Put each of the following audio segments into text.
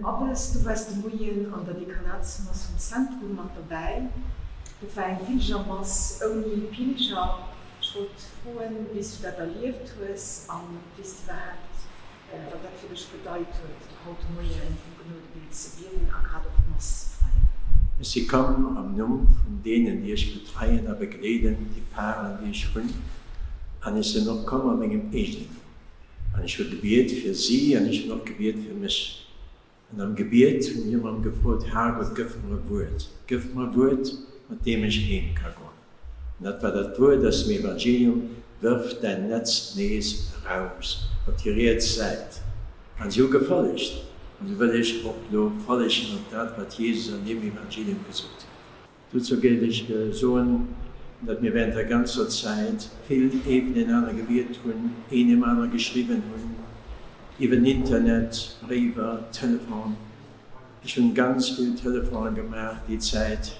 Abbes, du waars de Moien an der Dekanatsmass vum Zentrum mat derbäi. Dat war eng Pilgermass ouni Pilger. Ech wollt froen, wéi s du dat erlieft hues an wéi s de iwwerhaapt, wat dat fir dech bedeit huet, haut de Moien um Genodebild ze bieden a grad och d'Mass ze feieren. Ech si komm am Numm vun deenen, déi ech betreien a begleeden, déi Paren, déi ech hunn, an ech sinn och komm a mengem eegenen Numm. An ech hu gebiet fir si an ech hunn och gebiet fir mech. An am Gebiet hunn ech ëmmer erëm gefrot, Herrgott, gëff mer e Wuert, gëff mer e Wuert, mat deem ech heem ka goen. An dat war dat Wuert aus dem Evangelium, Wërf däin Netz nees eraus op déi riets Säit. An si hu gefollegt. An esou wëll ech och elo follegen op dat, wat Jesus an deem Evangelium gesot huet. Dozou géif ech soen, datt mir während der ganzer Zäit vill evenenaner gebiet hunn, een deem anere geschriwwen hunn, iwwer den Internet, Bréiwer, Telefon. Ech hunn ganz vill Telefonen gemaach déi Zäit,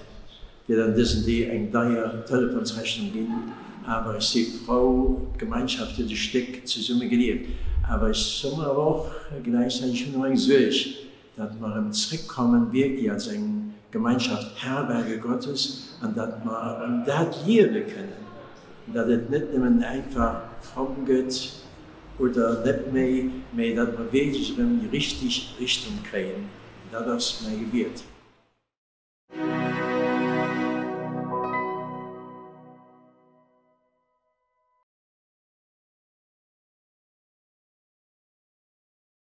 wier an dësen Dee eng deier Telefonsrechnung ginn, awer ech si frou, d'Gemeinschaft huet e Stéck zesumme gelieft. Awer ech soe mer awer och gläichzäiteg, ech hunn och eng Suerg, datt mer erëm zréckkommen wierklech als eng Gemeinschaft Herberge Gottes an datt mer erëm dat liewe kënnen, datt et net nëmmen einfach fromm gëtt oder net méi, mä datt mer wierklech erëm déi richteg Richtung kréien. Dat ass mäi Gebiet.